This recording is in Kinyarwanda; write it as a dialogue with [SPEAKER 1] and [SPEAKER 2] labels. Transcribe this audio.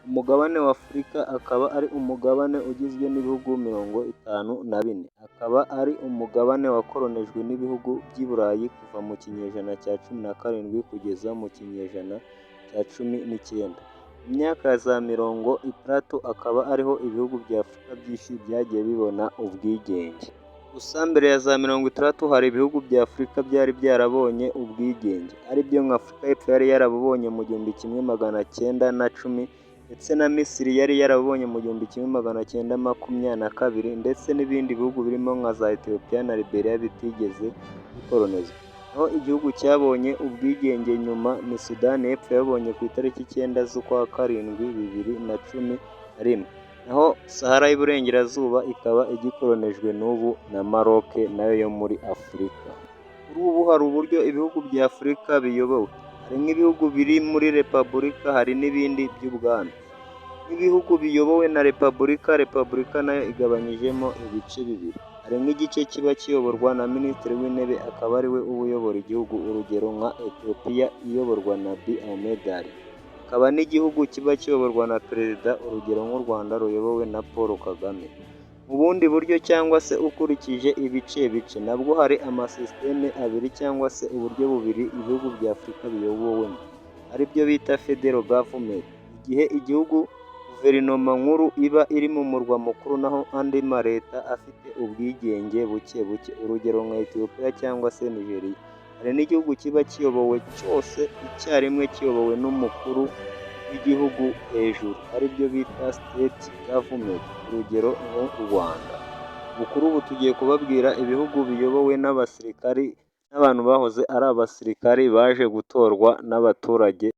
[SPEAKER 1] Umugabane wa Afurika akaba ari umugabane ugizwe n'ibihugu 54, akaba ari umugabane wakoronejwe n'ibihugu by'i Burayi kuva mu kinyejana cya 17 kugeza mu kinyejana cya 19. Mu myaka ya za 60 akaba ariho ibihugu bya Afurika byinshi byagiye bibona ubwigenge. Gusa mbere ya za 60 hari ibihugu bya Afurika byari byarabonye ubwigenge, aribyo nka Afurika y'Epfo yari yarabubonye mu 1910, ndetse na Misiri yari yarabubonye mu 1922, ndetse n'ibindi bihugu birimo nka za Ethiopia na Liberia bitigeze bikoronizwa. Naho igihugu cyabonye ubwigenge nyuma ni Sudani y'Epfo yabonye ku itariki 9 z'ukwa karindwi 2011. Naho Sahara y'Iburengerazuba ikaba igikoronijwe n'ubu na Maroc nayo yo muri Afurika. Kuri ubu hari uburyo ibihugu bya Afurika biyobowe. Hari nk'ibihugu biri muri repubulika, hari n'ibindi by'ubwami. Nk'ibihugu biyobowe na repubulika, repubulika nayo igabanyijemo ibice bibiri. Hari nk'igice kiba kiyoborwa na minisitiri w'intebe akaba ariwe uba uyobora igihugu, urugero nka Ethiopia iyoborwa na Abiy Ahmed Ali. Hakaba n'igihugu kiba kiyoborwa na perezida, urugero nk'u Rwanda ruyobowe na Paul Kagame. Mu bundi buryo cyangwa se ukurikije ibice bice, nabwo hari amasisiteme abiri cyangwa se uburyo bubiri ibihugu bya Afurika biyobowemo, aribyo bita federal government. Igihe igihugu guverinoma nkuru iba iri mu murwa mukuru naho andi ma leta afite ubwigenge buke buke, urugero nka Ethiopia cyangwa se Nigeria. Hari n'igihugu kiba kiyobowe cyose icyarimwe kiyobowe n'umukuru w'igihugu hejuru, aribyo bita state government, urugero nk'u Rwanda. Ubu kuri ubu tugiye kubabwira ibihugu biyobowe n'abasirikari n'abantu bahoze ari abasirikari baje gutorwa n'abaturage.